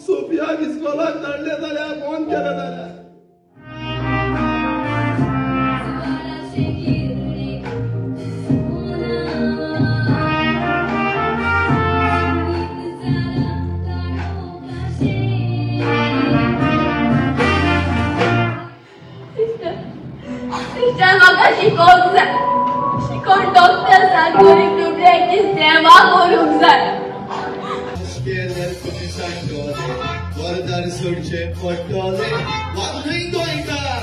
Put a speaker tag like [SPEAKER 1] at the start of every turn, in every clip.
[SPEAKER 1] सोफियाक इस्कॉलाक धाडलें जाल्यार फोन केलें जाल्यार
[SPEAKER 2] म्हाका शिकोवंक जाय, शिकोवन डॉक्टर जावन गरीब दुबळ्यांची सेवा करूंक जाय.
[SPEAKER 1] वरदार सोडचे पडटले वागय गोंयकार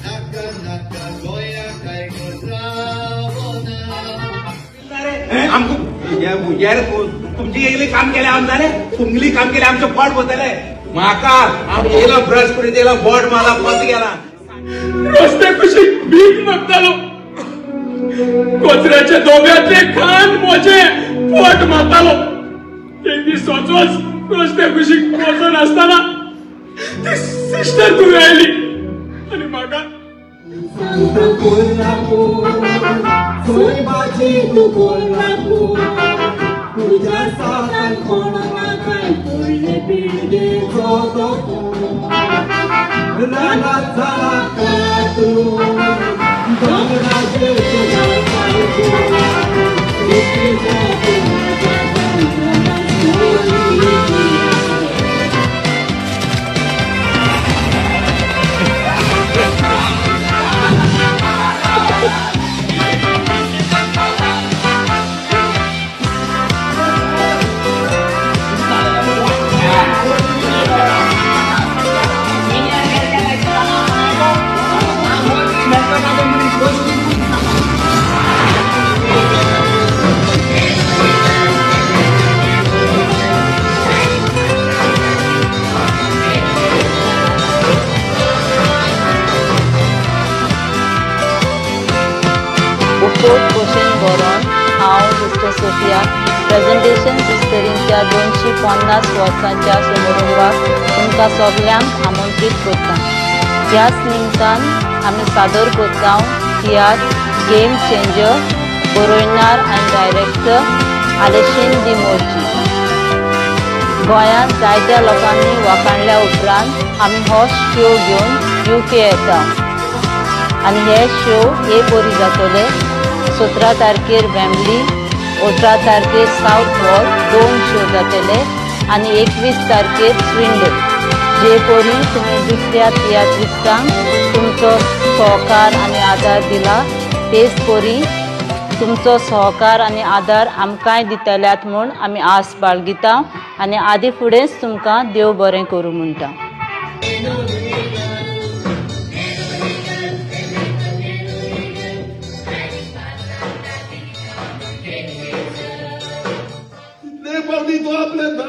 [SPEAKER 1] नाका नाका गोंया टायगर रावना.
[SPEAKER 3] आमकां तुमचे येयले काम केलें आम जालें, तुमगेली काम केलें आमचें पोट भरतलें. म्हाका हांव येयलो ब्रश करीत येयलो बोट मारला पत गेला.
[SPEAKER 4] रस्ते कुशीक भीक मागतालो, कचऱ्याच्या दोब्यातले खान म्हजें पोट मारतालो. एक दीस सोचोच रस्ते कुशीक वचून आसतना ती सिस्टर तुवें आयली आनी म्हाका
[SPEAKER 5] उपकोट भशेन बरोवन हांव सिस्टर सोफिया प्रेजेंटेशन सिस्टरींच्या 250 वर्सांच्या समारंभाक तुमकां सगल्यांक आमंत्रीत करता. ह्याच निमतान आमी सादर करता तियात्र गेम चेंजर, बरोयणार आनी डायरेक्टर आलेशीन दी मोर्जी. गोंयांत जायत्या लोकांनी वाखाणल्या उपरांत आमी हो शो घेवन UK येता आनी हे शो हे परी जातले. 17 तारखेर वेम्बली, 18 तारखेर सावथ हॉल 2 शो जातले आनी 21 तारखेर स्विंडन. जे परी तुमी दुसऱ्या तियात्रिस्तांक तुमचो सहकार आनी आदार दिला तेच परी तुमचो सहकार आनी आदार आमकांय दितल्यात म्हूण आमी आस बाळगिता आनी आदी फुडेंच तुमकां देव बरें करूं म्हणटा.
[SPEAKER 1] तो आपले